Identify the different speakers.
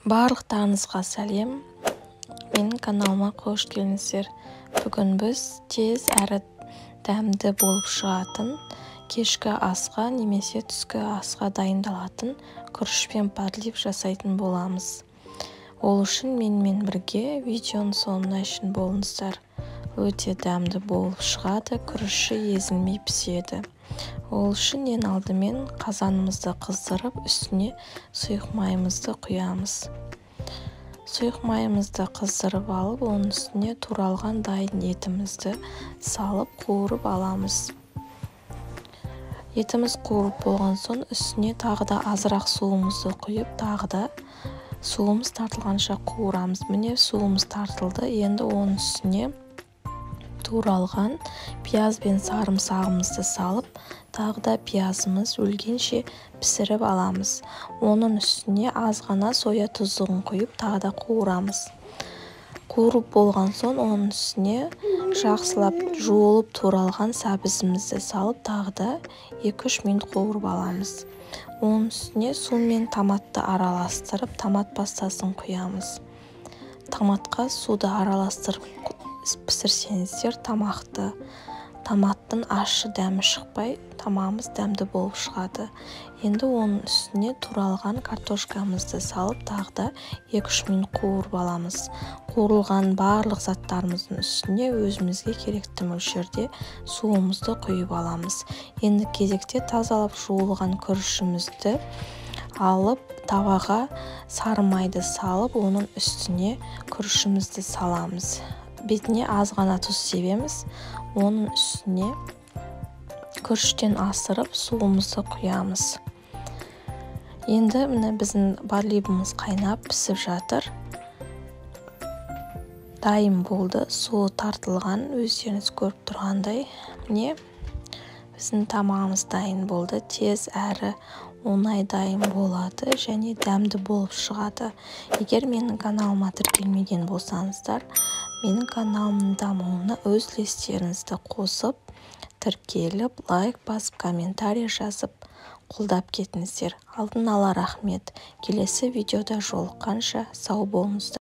Speaker 1: Барлықтарыңызға сәлем. Менің каналыма қош келдіңіздер. Бүгін біз тез әрі дәмді болып шығатын, кешкі асқа немесе түскі асқа дайындалатын күрішпен подлив жасайтын боламыз. Ол үшін менімен бірге видеоның соңына шейін болыңыздар. Өте дәмді болып шығады, күріші езілмей піседі. Ол үшін ең алдымен қазанымызды қыздырып, үстіне сұйық майымызды құямыз. Сұйық майымызды қыздырып алып, оның үстіне туралған дайын етімізді салып қуырып аламыз. Етіміз қуырып болған соң үстіне тағы да азырақ суымызды құйып, тағы да суымыз тартылғанша қуырамыз. Міне, суымыз тартылды. Енді оның үстіне туралған пияз бен сарымсағымызды салып, тағы да пиязымыз өлгенше пісіріп аламыз. Оның үстіне аз ғана соя тұздығын құйып, тағы да қуырамыз. Қуырып болған соң оның үстіне жақсылап жуылып туралған сәбізімізді салып, тағы да 2-3 минут қуырып аламыз. Оның үстіне су мен томатты араластырып, томат пастасын құямыз. Томатқа суды араластырып пісірсеңіздер, томаттың ащы дәмі шықпай, тамағымыз дәмді болып шығады. Енді оның үстіне туралған картошкамызды салып, тағы да 2-3 минут қуырып аламыз. Қуырылған барлық заттарымыздың үстіне өзімізге керекті мөлшерде суымызды құйып аламыз. Енді кезекте тазалап жуылған күрішімізді алып, табаға сары майды салып, оның үстіне күрішімізді саламыз. Бетіне аз ғана тұз себеміз. Оның үстіне күріштен асырып суымызды құямыз. Енді міне біздің подливіміз қайнап пісіп жатыр. Дайын болды, суы тартылған, өздеріңіз көріп тұрғандай. Міне біздің тамағымыз дайын болды. Тез әрі оңай дайын болады және дәмді болып шығады. Егер менің каналыма тіркелмеген болсаңыздар, менің каналымның дамуына өз үлестеріңізді қосып, тіркеліп, лайк басып, комментарий жазып, қолдап кетіңіздер. Алдын ала рахмет. Келесі видеода жолыққанша сау болыңыздар.